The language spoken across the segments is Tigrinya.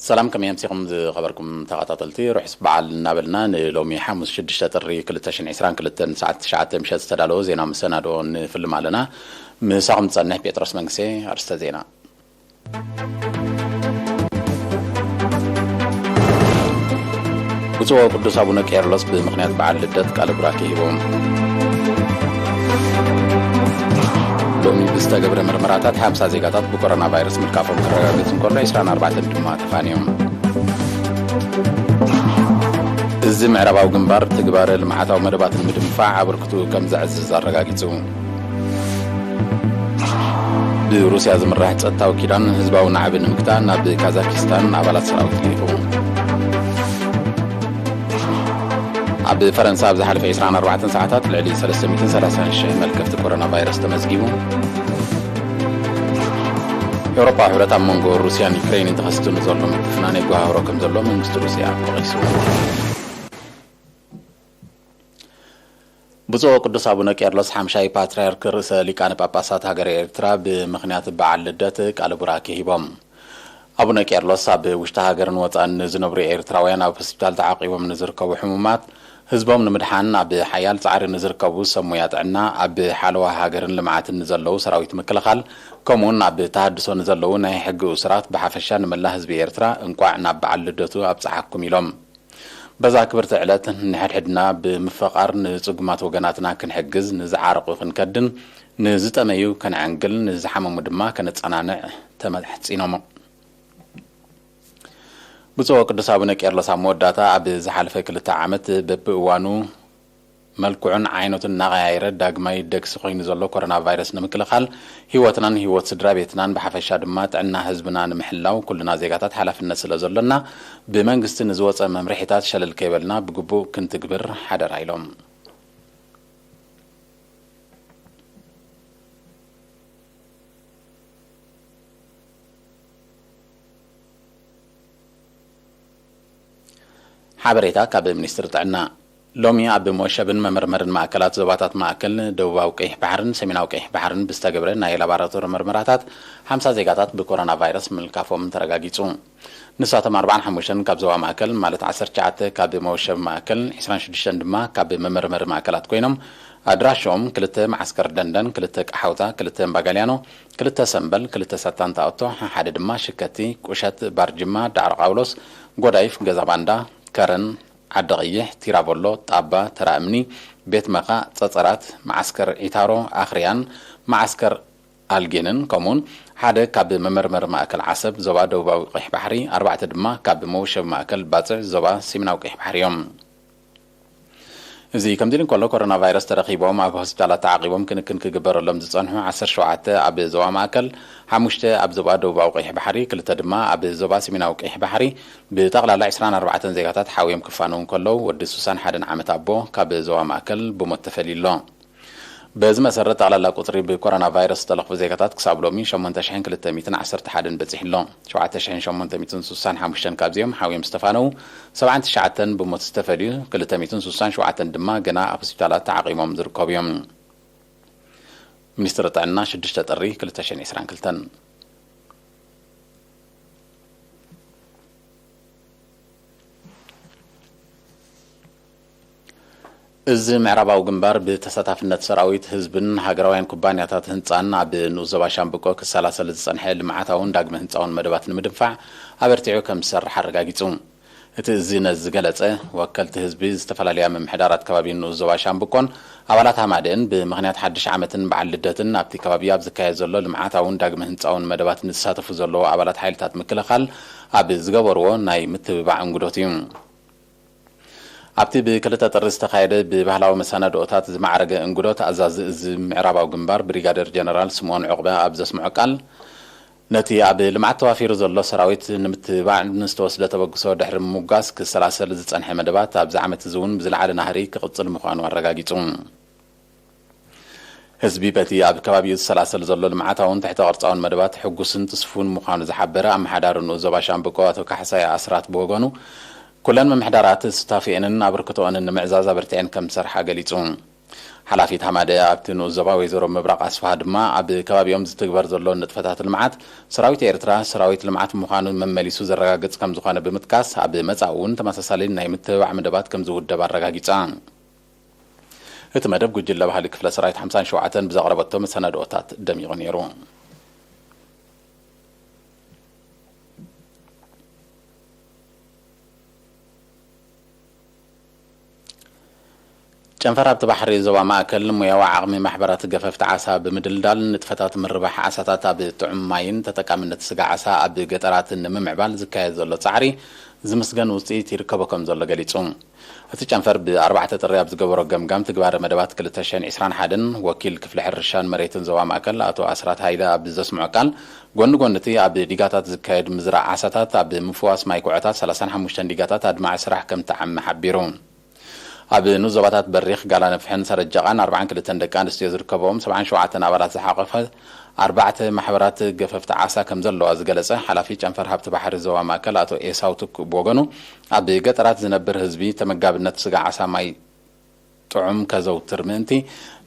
ሰላም፣ ከመይ ኣምሲኹም ዝኸበርኩም ተኸታተልቲ? ርሑስ በዓል እናበልና፣ ንሎሚ ሓሙስ ሽዱሽተ ጥሪ ክልተ ሽሕን ዕስራን ክልተን ሰዓት ትሽዓተ ምሸት ዝተዳለወ ዜና መሰናድኦ ንፍልም ኣለና። ምሳኹም ዝጸንሕ ጴጥሮስ መንግስቴ። ኣርስተ ዜና። ብፁዕ ወቅዱስ ኣቡነ ቄርሎስ ብምኽንያት በዓል ልደት ቃለ ቡራኬ ሂቦም። ሎሚ ብዝተገብረ ምርመራታት ሓምሳ ዜጋታት ብኮሮና ቫይረስ ምልካፎም ክረጋገጽ እንከሎ፣ ዕስራን ኣርባዕተን ድማ ተፋንዮም። እዚ ምዕራባዊ ግንባር ትግባረ ልምዓታዊ መደባት ንምድንፋዕ ኣበርክትኡ ከም ዘዕዝዝ ኣረጋጊጹ። ብሩስያ ዝምራሕ ጸጥታዊ ኪዳን ህዝባዊ ናዕቢ ንምግታእ ናብ ካዛኪስታን ኣባላት ሰራዊት ልኢኹ። ኣብ ፈረንሳ ኣብ ዝሓለፈ ዕስራን ኣርባዕተን ሰዓታት ልዕሊ ሰለስተ ሚእትን ሰላሳን ሽሕ መልከፍቲ ኮሮና ቫይረስ ተመዝጊቡ። ኤውሮፓዊ ሕብረት ኣብ መንጎ ሩስያን ዩክሬንን ተኸሲቱ ንዘሎ ምፍናን የጓሃህሮ ከም ዘሎ መንግስቲ ሩስያ ጠቒሱ። ብፁዕ ወቅዱስ ኣቡነ ቄርሎስ ሓምሻይ ፓትርያርክ ርእሰ ሊቃነ ጳጳሳት ሃገረ ኤርትራ ብምኽንያት በዓል ልደት ቃለ ቡራኬ ሂቦም። ኣቡነ ቄርሎስ ኣብ ውሽጢ ሃገርን ወጻእን ንዝነብሩ ኤርትራውያን፣ ኣብ ሆስፒታል ተዓቂቦም ንዝርከቡ ሕሙማት፣ ህዝቦም ንምድሓን ኣብ ሓያል ጻዕሪ ንዝርከቡ ሰብ ሞያ ጥዕና፣ ኣብ ሓለዋ ሃገርን ልምዓትን ንዘለዉ ሰራዊት ምክልኻል፣ ከምኡውን ኣብ ተሃድሶ ንዘለዉ ናይ ሕጊ እሱራት ብሓፈሻ ንመላእ ህዝቢ ኤርትራ እንቋዕ ናብ በዓል ልደቱ ኣብጽሓኩም ኢሎም። በዛ ክብርቲ ዕለት ንሕድሕድና ብምፍቓር ንጽጉማት ወገናትና ክንሕግዝ፣ ንዝዓረቑ ክንከድን፣ ንዝጠመዩ ከነዐንግል፣ ንዝሓመሙ ድማ ከነጸናንዕ ተማሕጺኖም። ብፁዕ ወቅዱስ ኣቡነ ቄርሎስ ኣብ መወዳእታ፣ ኣብ ዝሓለፈ ክልተ ዓመት በብእዋኑ መልክዑን ዓይነቱን እናቐያየረ ዳግማይ ደግሲ ኮይኑ ዘሎ ኮሮና ቫይረስ ንምክልኻል፣ ህይወትናን ህይወት ስድራ ቤትናን ብሓፈሻ ድማ ጥዕና ህዝብና ንምሕላው ኩልና ዜጋታት ሓላፍነት ስለ ዘሎና፣ ብመንግስቲ ንዝወፀ መምርሒታት ሸለል ከይበልና ብግቡእ ክንትግብር ሓደራ ኢሎም። ሓበሬታ ካብ ሚኒስትሪ ጥዕና። ሎሚ ኣብ መወሸብን መመርመርን ማእከላት ዞባታት ማእከል፣ ደቡባዊ ቀይሕ ባሕርን ሰሜናዊ ቀይሕ ባሕርን ብዝተገብረ ናይ ላቦራቶሪ መርመራታት፣ ሓምሳ ዜጋታት ብኮሮና ቫይረስ ምልካፎም ተረጋጊጹ። ንሳቶም ኣርባዓን ሓሙሽተን ካብ ዞባ ማእከል፣ ማለት ዓሰርተ ትሽዓተ ካብ መወሸቢ ማእከል፣ ዕስራን ሽዱሽተን ድማ ካብ መመርመሪ ማእከላት ኮይኖም፣ ኣድራሾም ክልተ መዓስከር ደንደን፣ ክልተ ቀሓውታ፣ ክልተ እምባጋልያኖ፣ ክልተ ሰምበል፣ ክልተ ሰታን ታኦቶ፣ ሓደ ድማ ሽከቲ፣ ቁሸት፣ ባርጅማ፣ ዳዕሮ ቃውሎስ፣ ጎዳይፍ፣ ገዛ ባንዳ፣ ከረን፣ ዓዲ ቀይሕ፣ ቲራቮሎ፣ ጣባ፣ ተራ እምኒ፣ ቤት መኻእ፣ ጸጸራት፣ መዓስከር ዒታሮ፣ ኣኽርያን፣ መዓስከር ኣልጌንን፣ ከምኡውን ሓደ ካብ መመርመሪ ማእከል ዓሰብ ዞባ ደቡባዊ ቀይሕ ባሕሪ፣ ኣርባዕተ ድማ ካብ መወሸቢ ማእከል ባጽዕ ዞባ ሰሜናዊ ቀይሕ ባሕሪ እዮም። እዚ ከምዚ ኢሉ እንከሎ፣ ኮሮና ቫይረስ ተረኺቦም ኣብ ሆስፒታላት ተዓቂቦም ክንክን ክግበረሎም ዝጸንሑ ዓሰርተ ሸውዓተ ኣብ ዞባ ማእከል፣ ሓሙሽተ ኣብ ዞባ ደቡባዊ ቀይሕ ባሕሪ፣ ክልተ ድማ ኣብ ዞባ ሰሜናዊ ቀይሕ ባሕሪ፣ ብጠቕላላ ዕስራን ኣርባዕተን ዜጋታት ሓውዮም ክፋነዉ እንከለዉ፣ ወዲ ሱሳን ሓደን ዓመት ኣቦ ካብ ዞባ ማእከል ብሞት ተፈልዩ ኣሎ። በዚ መሰረት፣ ጠቕላላ ቁጽሪ ብኮሮና ቫይረስ ዝተለኽፉ ዜጋታት ክሳብ ሎሚ ሸሞንተ ሽሕን ክልተ ሚእትን ዓሰርተ ሓደን በጺሑ ኣሎ። ሸውዓተ ሽሕን ሸሞንተ ሚእትን ሱሳን ሓሙሽተን ካብዚኦም ሓውዮም ዝተፋነዉ፣ ሰብዓን ትሽዓተን ብሞት ዝተፈልዩ፣ ክልተ ሚእትን ሱሳን ሸውዓተን ድማ ገና ኣብ ሆስፒታላት ተዓቒሞም ዝርከቡ እዮም። ሚኒስትሪ ጥዕና፣ ሽዱሽተ ጥሪ ክልተ ሽሕን ዕስራን ክልተን። እዚ ምዕራባዊ ግንባር ብተሳታፍነት ሰራዊት፣ ህዝብን ሃገራውያን ኩባንያታት ህንጻን ኣብ ንኡስ ዞባ ሻምብቆ ክሰላሰል ዝጸንሐ ልምዓታውን ዳግመ ህንጻውን መደባት ንምድንፋዕ ኣበርቲዑ ከም ዝሰርሕ ኣረጋጊጹ። እቲ እዚ ነዚ ዝገለጸ፣ ወከልቲ ህዝቢ ዝተፈላለያ ምምሕዳራት ከባቢ ንኡስ ዞባ ሻምብቆን ኣባላት ሃማደን ብምኽንያት ሓድሽ ዓመትን በዓል ልደትን ኣብቲ ከባቢ ኣብ ዝካየድ ዘሎ ልምዓታውን ዳግመ ህንጻውን መደባት ንዝሳተፉ ዘለዉ ኣባላት ሓይልታት ምክልኻል ኣብ ዝገበርዎ ናይ ምትብባዕ እንግዶት እዩ። ኣብቲ ብክልተ ጥሪ ዝተኻየደ ብባህላዊ መሰናድኦታት ዝማዕረገ እንግዶት፣ ኣዛዚ እዚ ምዕራባዊ ግንባር ብሪጋደር ጀነራል ስምኦን ዑቕበ ኣብ ዘስምዖ ቃል፣ ነቲ ኣብ ልምዓት ተዋፊሩ ዘሎ ሰራዊት ንምትብባዕ ንዝተወስደ ተበግሶ ድሕሪ ምሙጋስ፣ ክሰላሰል ዝጸንሐ መደባት ኣብዚ ዓመት እዚ እውን ብዝለዓለ ናህሪ ክቕጽል ምዃኑ ኣረጋጊጹ። ህዝቢ በቲ ኣብ ከባቢኡ ዝሰላሰል ዘሎ ልምዓታውን ትሕተ ቅርጻውን መደባት ሕጉስን ትስፉን ምዃኑ ዝሓበረ ኣመሓዳሪ ንኡስ ዞባ ሻምብቆ ኣቶ ካሕሳይ ኣስራት ብወገኑ፣ ኩለን ምምሕዳራት ሱታፌኤንን ኣበርክቶኦንን ንምዕዛዝ ኣበርቲዐን ከም ዝሰርሓ ገሊጹ። ሓላፊት ሃማደኤ ኣብቲ ንኡስ ዞባ ወይዘሮ ምብራቕ ኣስፍሃ ድማ፣ ኣብ ከባቢኦም ዝትግበር ዘሎ ንጥፈታት ልምዓት ሰራዊት ኤርትራ ሰራዊት ልምዓት ምዃኑ መመሊሱ ዘረጋግጽ ከም ዝኾነ ብምጥቃስ፣ ኣብ መጻኢ እውን ተመሳሳሊ ናይ ምትብባዕ መደባት ከም ዝውደብ ኣረጋጊጻ። እቲ መደብ ጉጅለ ባህሊ ክፍለ ሰራዊት ሓምሳን ሸውዓተን ብዘቕረበቶ መሰናድኦታት ደሚቑ ነይሩ። ጨንፈር ኣብቲ ባሕሪ ዞባ ማእከል ሞያዊ ዓቕሚ ማሕበራት ገፈፍቲ ዓሳ ብምድልዳል ንጥፈታት ምርባሕ ዓሳታት ኣብ ጥዑም ማይን ተጠቃምነት ስጋ ዓሳ ኣብ ገጠራትን ንምምዕባል ዝካየድ ዘሎ ጻዕሪ ዝምስገን ውጽኢት ይርከቦ ከም ዘሎ ገሊጹ። እቲ ጨንፈር ብኣርባዕተ ጥሪ ኣብ ዝገበሮ ገምጋም ትግባረ መደባት ክልተ ሽሕን ዕስራን ሓደን ወኪል ክፍሊ ሕርሻን መሬትን ዞባ ማእከል ኣቶ ኣስራት ሃይለ ኣብ ዘስምዖ ቃል፣ ጎኒ ጎኒ እቲ ኣብ ዲጋታት ዝካየድ ምዝራእ ዓሳታት ኣብ ምፍዋስ ማይ ኩዖታት ሰላሳን ሓሙሽተን ዲጋታት ኣድማዒ ስራሕ ከም ተዓሚ ሓቢሩ። ኣብ ንኡስ ዞባታት በሪኽ፣ ጋላነፍሕን ሰረጀቓን ኣርባዓን ክልተን ደቂ ኣንስትዮ ዝርከብኦም ሰብዓን ሸውዓተን ኣባላት ዝሓቖፈ ኣርባዕተ ማሕበራት ገፈፍቲ ዓሳ ከም ዘለዋ ዝገለጸ ሓላፊ ጨንፈር ሃብቲ ባሕሪ ዞባ ማእከል ኣቶ ኤሳው ትኩእ ብወገኑ፣ ኣብ ገጠራት ዝነብር ህዝቢ ተመጋብነት ስጋ ዓሳ ማይ ጥዑም ከዘውትር ምእንቲ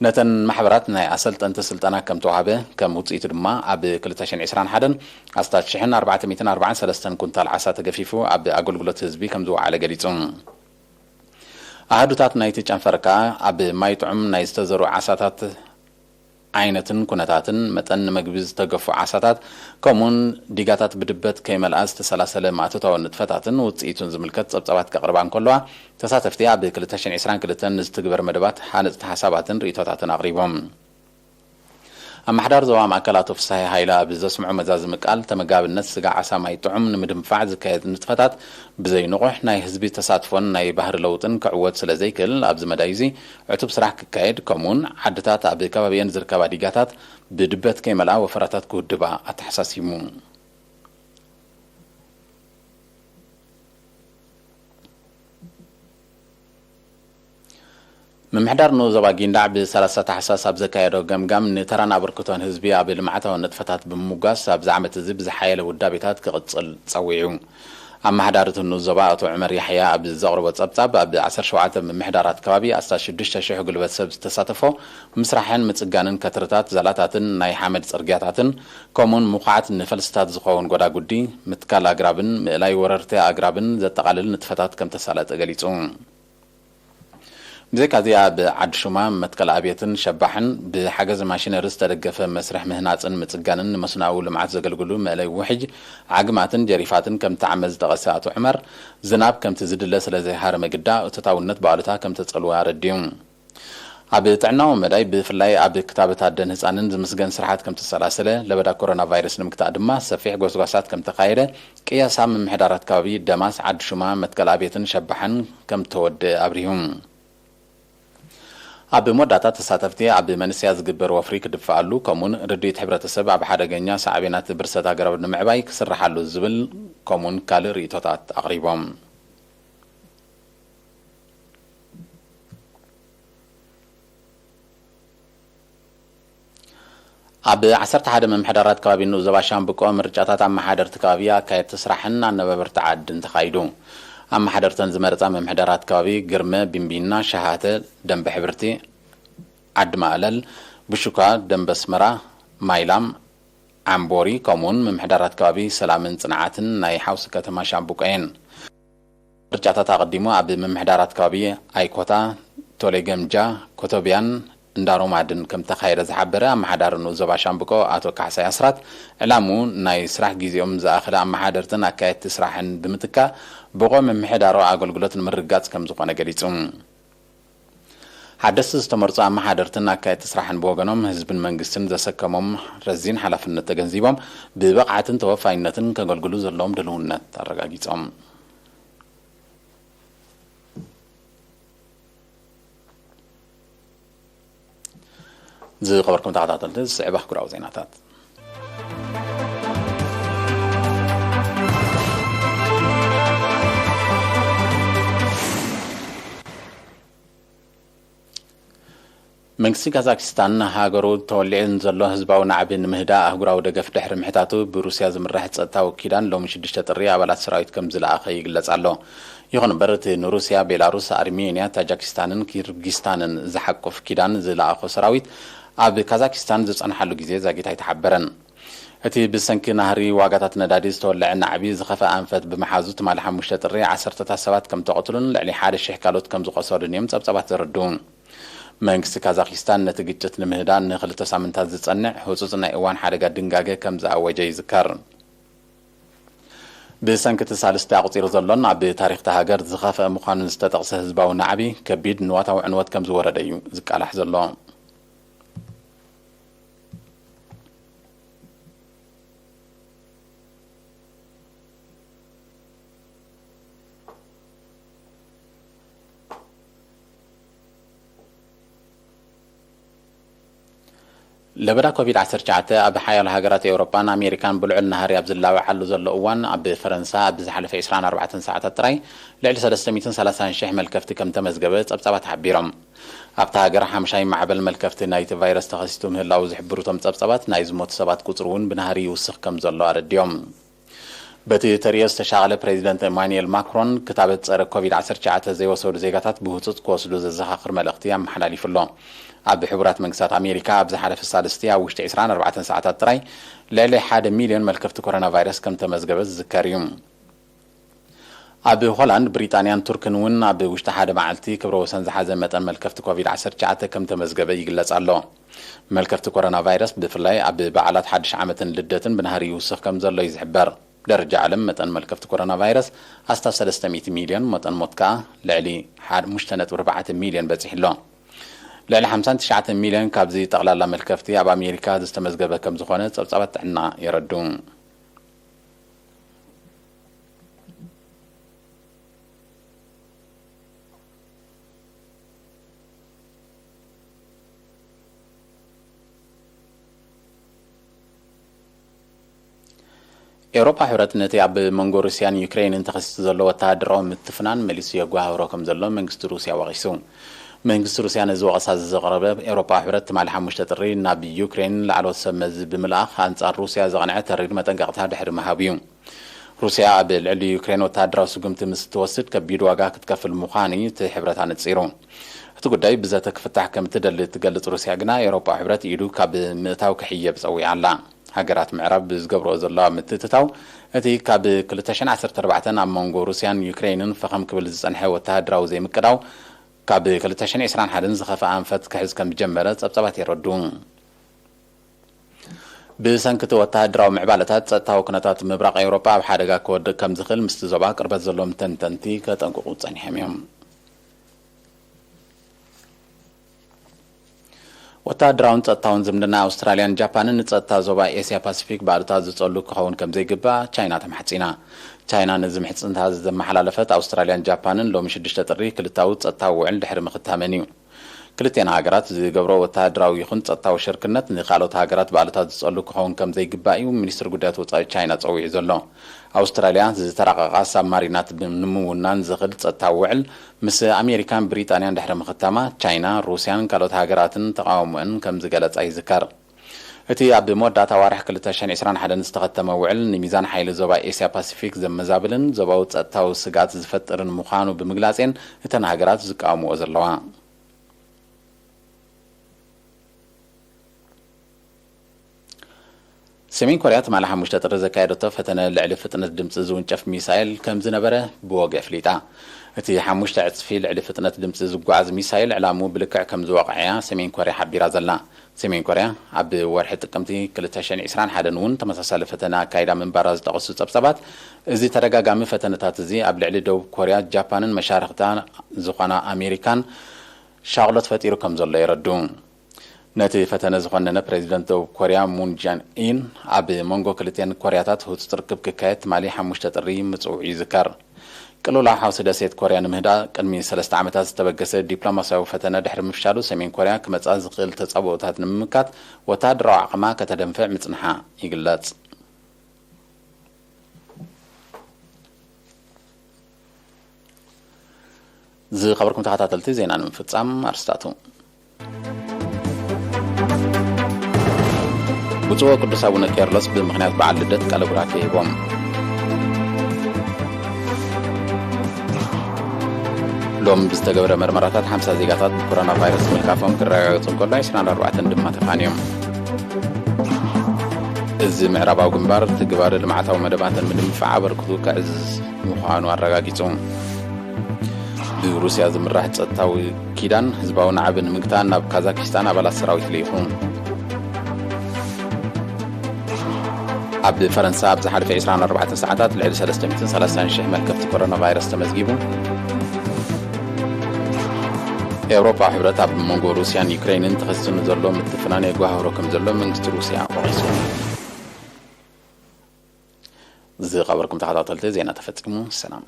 ነተን ማሕበራት ናይ ኣሰልጠንቲ ስልጠና ከም ተዋህበ፣ ከም ውጽኢቱ ድማ ኣብ ክልተ ሽሕን ዕስራን ሓደን ኣስታት ሽሕን ኣርባዕተ ሚእትን ኣርባዓን ሰለስተን ኩንታል ዓሳ ተገፊፉ ኣብ ኣገልግሎት ህዝቢ ከም ዝወዓለ ገሊጹ። ኣሃዱታት ናይቲ ጨንፈር ከኣ ኣብ ማይ ጥዑም ናይ ዝተዘርኡ ዓሳታት ዓይነትን ኩነታትን መጠን ንመግቢ ዝተገፉ ዓሳታት ከምኡውን ዲጋታት ብድበት ከይመልኣ ዝተሰላሰለ ማእቶታዊ ንጥፈታትን ውጽኢቱን ዝምልከት ጸብጻባት ከቕርባ እንከለዋ፣ ተሳተፍቲ ኣብ ክልተ ሽሕን ዕስራን ክልተን ንዝትግበር መደባት ሃነጽቲ ሓሳባትን ርእይቶታትን ኣቕሪቦም። ኣመሓዳሪ ዞባ ማእከል ኣቶ ፍስሃየ ሃይለ ኣብ ዘስምዖ መዛዝሚ ቃል፣ ተመጋብነት ስጋ ዓሳ ማይ ጥዑም ንምድንፋዕ ዝካየድ ንጥፈታት ብዘይ ንቑሕ ናይ ህዝቢ ተሳትፎን ናይ ባህሪ ለውጥን ክዕወት ስለ ዘይክእል፣ ኣብዚ መዳይ እዚ ዕቱብ ስራሕ ክካየድ፣ ከምኡውን ዓድታት ኣብ ከባቢአን ዝርከባ ዲጋታት ብድበት ከይመልኣ ወፈራታት ክውድባ ኣተሓሳሲሙ። ምምሕዳር ንኡስ ዞባ ጊንዳዕ ብ ሰላሳ ታሕሳስ ኣብ ዘካየዶ ገምጋም፣ ንተራን ኣበርክቶን ህዝቢ ኣብ ልምዓታዊ ንጥፈታት ብምምጓስ፣ ኣብዚ ዓመት እዚ ብዝሓየለ ውዳቤታት ክቕጽል ጸዊዑ። ኣመሓዳሪ እቲ ንኡስ ዞባ ኣቶ ዑመር ያሕያ ኣብ ዘቕረቦ ጸብጻብ፣ ኣብ ዓሰርተ ሸውዓተ ምምሕዳራት ከባቢ ኣስታት ሽዱሽተ ሽሕ ጉልበት ሰብ ዝተሳተፎ ምስራሕን ምጽጋንን ከትርታት ዛላታትን ናይ ሓመድ ጽርግያታትን፣ ከምኡውን ምኹዓት ንፈልስታት ዝኸውን ጎዳጉዲ፣ ምትካል ኣግራብን ምእላይ ወረርቲ ኣግራብን ዘጠቓልል ንጥፈታት ከም ተሳለጠ ገሊጹ። ብዘይካዚ ኣብ ዓዲ ሹማ መትከል ኣብየትን ሸባሕን ብሓገዝ ማሽነሪ ዝተደገፈ መስርሕ ምህናጽን ምጽጋንን ንመስኖኣዊ ልምዓት ዘገልግሉ መእለይ ውሕጅ ዓግማትን ጀሪፋትን ከም ተዓመ ዝጠቐሰ ኣቶ ዑመር፣ ዝናብ ከምቲ ዝድለ ስለ ዘይሃረመ ግዳ እቶታውነት ብኣሉታ ከም ተጸልወ ኣረዲኡ። ኣብ ጥዕናዊ መዳይ ብፍላይ ኣብ ክታበት ኣደን ህጻንን ዝምስገን ስራሓት ከም ተሰላሰለ፣ ለበዳ ኮሮና ቫይረስ ንምግታእ ድማ ሰፊሕ ጎስጓሳት ከም ተኻየደ ቅያሳ ምምሕዳራት ከባቢ ደማስ፣ ዓዲ ሹማ፣ መትከል ኣብየትን ሸባሕን ከም ተወደአ ኣብሪሁ። ኣብ መወዳእታ ተሳተፍቲ ኣብ መንእሰያት ዝግበር ወፍሪ ክድፍኣሉ፣ ከምኡውን ርድኢት ሕብረተሰብ ኣብ ሓደገኛ ሳዕቤናት ብርሰት ኣግራብ ንምዕባይ ክስርሓሉ ዝብል ከምኡውን ካልእ ርእይቶታት ኣቕሪቦም። ኣብ ዓሰርተ ሓደ ምምሕዳራት ከባቢ ንኡስ ዞባ ሻምብቆ ምርጫታት ኣመሓደርቲ ከባቢ፣ ኣካየድቲ ስራሕን ኣነባበርቲ ዓድን ተኻይዱ። ኣመሓደርተን ዝመረጻ ምምሕዳራት ከባቢ ግርመ፣ ቢምቢና፣ ሸሃተ፣ ደንበ ሕብርቲ፣ ዓዲ ማእለል፣ ብሹካ፣ ደንበ ኣስመራ፣ ማይላም፣ ዓምቦሪ፣ ከምኡውን ምምሕዳራት ከባቢ ሰላምን ጽንዓትን ናይ ሓውሲ ከተማ ሻምብቆ እየን። ምርጫታት ኣቐዲሙ ኣብ ምምሕዳራት ከባቢ ኣይኮታ፣ ቶሌ ገምጃ፣ ኮቶቢያን እንዳ ሮማድን ከም ተኻየደ ዝሓበረ ኣመሓዳሪ ንኡስ ዞባ ሻምብቆ ኣቶ ካሕሳይ ኣስራት፣ ዕላምኡ ናይ ስራሕ ግዜኦም ዝኣኸለ ኣመሓደርትን ኣካየድቲ ስራሕን ብምትካእ ብቑዕ ምምሕዳራዊ ኣገልግሎት ንምርግጋጽ ከም ዝኾነ ገሊጹ። ሓደስቲ ዝተመርጹ ኣመሓደርትን ኣካየድቲ ስራሕን ብወገኖም፣ ህዝብን መንግስትን ዘሰከሞም ረዚን ሓላፍነት ተገንዚቦም፣ ብብቕዓትን ተወፋይነትን ከገልግሉ ዘለዎም ድልውነት ኣረጋጊጾም። ዝኸበርኩም ተኸታተልቲ፣ ዝስዕብ ኣህጉራዊ ዜናታት። መንግስቲ ካዛክስታን ሃገሩ ተወሊዑ ንዘሎ ህዝባዊ ናዕቢ ንምህዳእ ኣህጉራዊ ደገፍ ድሕሪ ምሕታቱ፣ ብሩስያ ዝምራሕ ጸጥታዊ ኪዳን ሎሚ ሽዱሽተ ጥሪ ኣባላት ሰራዊት ከም ዝለኣኸ ይግለጽ ኣሎ። ይኹን እምበር፣ እቲ ንሩስያ፣ ቤላሩስ፣ ኣርሜንያ፣ ታጃኪስታንን ኪርጊስታንን ዝሓቁፍ ኪዳን ዝለኣኾ ሰራዊት ኣብ ካዛኪስታን ዝጸንሓሉ ግዜ ዛጊት ኣይተሓበረን። እቲ ብሰንኪ ናህሪ ዋጋታት ነዳዲ ዝተወለዐ ናዕቢ ዝኸፍአ ኣንፈት ብምሓዙ፣ ትማሊ ሓሙሽተ ጥሪ ዓሰርተታት ሰባት ከም ተቐትሉን ልዕሊ ሓደ ሽሕ ካልኦት ከም ዝቖሰሉን እዮም ጸብጻባት ዘረድኡ። መንግስቲ ካዛኪስታን ነቲ ግጭት ንምህዳእ ንክልተ ሳምንታት ዝጸንዕ ህጹጽ ናይ እዋን ሓደጋ ድንጋገ ከም ዝኣወጀ ይዝከር። ብሰንኪ እቲ ሳልስቲ ኣቑጺሩ ዘሎን ኣብ ታሪኽ እታ ሃገር ዝኸፍአ ምዃኑን ዝተጠቕሰ ህዝባዊ ናዕቢ፣ ከቢድ ንዋታዊ ዕንወት ከም ዝወረደ እዩ ዝቃላሕ ዘሎ። ለበዳ ኮቪድ ዓሰርተ ትሽዓተ ኣብ ሓያሎ ሃገራት ኤውሮጳን ኣሜሪካን ብልዑል ናህሪ ኣብ ዝላባዓሉ ዘሎ እዋን፣ ኣብ ፈረንሳ ኣብ ዝሓለፈ ዕስራን ኣርባዕተን ሰዓታት ጥራይ ልዕሊ ሰለስተ ሚእትን ሰላሳን ሽሕ መልከፍቲ ከም ተመዝገበ ጸብጻባት ሓቢሮም። ኣብታ ሃገር ሓምሻይ ማዕበል መልከፍቲ ናይቲ ቫይረስ ተኸሲቱ ምህላዉ ዝሕብሩ እቶም ጸብጻባት፣ ናይ ዝሞቱ ሰባት ቁጽሪ እውን ብናህሪ ይውስኽ ከም ዘሎ ኣረዲኦም። በቲ ተርእዮ ዝተሻቐለ ፕሬዚደንት ኤማኑኤል ማክሮን፣ ክታበት ጸረ ኮቪድ ዓሰርተ ትሽዓተ ዘይወሰዱ ዜጋታት ብህጹጽ ክወስዱ ዘዘኻኽር መልእኽቲ ኣመሓላሊፉ ኣሎ። ኣብ ሕቡራት መንግስታት ኣሜሪካ ኣብ ዝሓለፈ ሳልስቲ ኣብ ውሽጢ ዕስራን ኣርባዕተን ሰዓታት ጥራይ ልዕሊ ሓደ ሚልዮን መልከፍቲ ኮሮና ቫይረስ ከም ተመዝገበ ዝዝከር እዩ። ኣብ ሆላንድ፣ ብሪጣንያን ቱርክን እውን ኣብ ውሽጢ ሓደ መዓልቲ ክብረ ወሰን ዝሓዘ መጠን መልከፍቲ ኮቪድ ዓሰርተ ትሽዓተ ከም ተመዝገበ ይግለጽ ኣሎ። መልከፍቲ ኮሮና ቫይረስ ብፍላይ ኣብ በዓላት ሓድሽ ዓመትን ልደትን ብናህሪ ይውስኽ ከም ዘሎ እዩ ዝሕበር። ብደረጃ ዓለም መጠን መልከፍቲ ኮሮና ቫይረስ ኣስታት ሰለስተ ሚእቲ ሚልዮን፣ መጠን ሞት ከኣ ልዕሊ ሓሙሽተ ነጥቢ ኣርባዕተ ሚልዮን በጺሑ ኣሎ። ልዕሊ ሓምሳን ትሽዓተን ሚልዮን ካብዚ ጠቕላላ መልከፍቲ ኣብ ኣሜሪካ ዝተመዝገበ ከም ዝኾነ ጸብጻባት ጥዕና የረድኡ። ኤውሮጳ ሕብረት ነቲ ኣብ መንጎ ሩስያን ዩክሬንን ተኸሲቱ ዘሎ ወተሃደራዊ ምትፍናን መሊሱ የጓህሮ ከም ዘሎ መንግስቲ ሩስያ ወቒሱ። መንግስቲ ሩስያ ነዚ ወቐሳ እዚ ዘቕረበ፣ ኤውሮጳ ሕብረት ትማሊ ሓሙሽተ ጥሪ ናብ ዩክሬን ላዕለዎት ሰብ መዚ ብምልኣኽ ኣንጻር ሩስያ ዘቕንዐ ተሪር መጠንቀቕታ ድሕሪ ምሃቡ እዩ። ሩስያ ኣብ ልዕሊ ዩክሬን ወተሃደራዊ ስጉምቲ ምስ እትወስድ፣ ከቢድ ዋጋ ክትከፍል ምዃኑ እዩ እቲ ሕብረት ኣነጺሩ። እቲ ጉዳይ ብዘተ ክፍታሕ ከም እትደሊ እትገልጽ ሩስያ ግና፣ ኤውሮጳ ሕብረት ኢዱ ካብ ምእታው ክሕየብ ጸዊዓ ኣላ። ሃገራት ምዕራብ ብዝገብርኦ ዘለዋ ምትእትታው፣ እቲ ካብ ክልተ ሽሕን ዓሰርተ ኣርባዕተን ኣብ መንጎ ሩስያን ዩክሬንን ፈኸም ክብል ዝጸንሐ ወተሃደራዊ ዘይምቅዳው፣ ካብ ክልተ ሽሕን ዕስራን ሓደን ዝኸፍኣ ኣንፈት ክሕዝ ከም ዝጀመረ ጸብጻባት የረድኡ። ብሰንኪ እቲ ወተሃደራዊ ምዕባለታት፣ ጸጥታዊ ኩነታት ምብራቕ ኤውሮጳ ኣብ ሓደጋ ክወድቕ ከም ዝኽእል ምስቲ ዞባ ቅርበት ዘለዎም ተንተንቲ ከጠንቅቑ ጸኒሖም እዮም። ወተሃደራውን ጸጥታውን ዝምድና ኣውስትራልያን ጃፓንን ንጸጥታ ዞባ ኤስያ ፓሲፊክ ባእልታት ዝጸሉ ክኸውን ከም ዘይግባእ ቻይና ተማሕጺና። ቻይና ነዚ ምሕጽንታ ዘመሓላለፈት ኣውስትራልያን ጃፓንን ሎሚ ሽዱሽተ ጥሪ ክልታዊ ጸጥታዊ ውዕል ድሕሪ ምኽታመን እዩ። ክልቴን ሃገራት ዝገብሮ ወተሃደራዊ ይኹን ጸጥታዊ ሽርክነት ንኻልኦት ሃገራት ባእልታት ዝጸሉ ክኸውን ከም ዘይግባእ እዩ ሚኒስትሪ ጉዳያት ወጻኢ ቻይና ጸዊዑ ዘሎ። ኣውስትራልያ ዝተራቐቓ ሳብማሪናት ንምውናን ዝኽእል ጸጥታዊ ውዕል ምስ ኣሜሪካን ብሪጣንያን ድሕሪ ምኽታማ፣ ቻይና፣ ሩስያን ካልኦት ሃገራትን ተቓውሞአን ከም ዝገለጻ ይዝከር። እቲ ኣብ መወዳእታ ዋርሕ ክልተ ሽሕን ዕስራን ሓደን ዝተኸተመ ውዕል፣ ንሚዛን ሓይሊ ዞባ ኤስያ ፓሲፊክ ዘመዛብልን ዞባዊ ጸጥታዊ ስግኣት ዝፈጥርን ምዃኑ ብምግላጼን እተን ሃገራት ዝቃወምኦ ዘለዋ። ሰሜን ኮርያ ትማሊ ሓሙሽተ ጥሪ ዘካየደቶ ፈተነ ልዕሊ ፍጥነት ድምጺ ዝውንጨፍ ሚሳይል ከም ዝነበረ ብወግዒ ኣፍሊጣ። እቲ ሓሙሽተ ዕጽፊ ልዕሊ ፍጥነት ድምጺ ዝጓዓዝ ሚሳይል ዕላምኡ ብልክዕ ከም ዝወቕዐ እያ ሰሜን ኮርያ ሓቢራ ዘላ። ሰሜን ኮርያ ኣብ ወርሒ ጥቅምቲ ክልተ ሽሕን ዕስራን ሓደን እውን ተመሳሳሊ ፈተነ ኣካይዳ ምንባራ ዝጠቐሱ ጸብጻባት፣ እዚ ተደጋጋሚ ፈተነታት እዚ ኣብ ልዕሊ ደቡብ ኮርያ፣ ጃፓንን መሻርኽታ ዝኾና ኣሜሪካን ሻቕሎት ፈጢሩ ከም ዘሎ የረድኡ። ነቲ ፈተነ ዝኾነነ ፕሬዚደንት ደቡብ ኮርያ ሙን ጃን ኢን፣ ኣብ መንጎ ክልቲኣን ኮርያታት ህጹጽ ርክብ ክካየድ ትማሊ ሓሙሽተ ጥሪ ምጽውዑ ይዝከር። ቅልውላው ሓውሲ ደሴት ኮርያ ንምህዳእ ቅድሚ ሰለስተ ዓመታት ዝተበገሰ ዲፕሎማስያዊ ፈተነ ድሕሪ ምፍሻሉ፣ ሰሜን ኮርያ ክመጻ ዝኽእል ተጻብኦታት ንምምካት ወተሃደራዊ ዓቕማ ከተደንፍዕ ምጽንሓ ይግለጽ። ዝኸበርኩም ተኸታተልቲ፣ ዜና ንምፍጻም ኣርስታቱ። ብፁዕ ቅዱስ ኣቡነ ቄርሎስ ብምኽንያት በዓል ልደት ቃለ ቡራኬ ሂቦም። ሎም ብዝተገብረ መርመራታት ሓምሳ ዜጋታት ብኮሮና ቫይረስ ምልካፎም ክረጋገጹ እንከሎ፣ ዕስራን ኣርባዕተን ድማ ተፋንዮም። እዚ ምዕራባዊ ግንባር ትግባረ ልምዓታዊ መደባትን ንምድንፋዕ ኣበርክቱ ከዕዝዝ ምዃኑ ኣረጋጊጹ። ብሩስያ ዝምራሕ ጸጥታዊ ኪዳን ህዝባዊ ናዕቢ ንምግታእ ናብ ካዛኪስታን ኣባላት ሰራዊት ልኢኹ። ኣብ ፈረንሳ ኣብ ዝሓለፈ ዕስራን ኣርባዕተን ሰዓታት ልዕሊ ሰለስተ ሚእትን ሰላሳን ሽሕ መልከፍቲ ኮሮና ቫይረስ ተመዝጊቡ። ኤውሮጳ ሕብረት ኣብ መንጎ ሩስያን ዩክሬንን ተኸሲቱ ንዘሎ ምትፍናን የጓህሮ ከም ዘሎ መንግስቲ ሩስያ ወቒሱ። ዝኸበርኩም ተኸታተልቲ፣ ዜና ተፈጺሙ። ሰላም።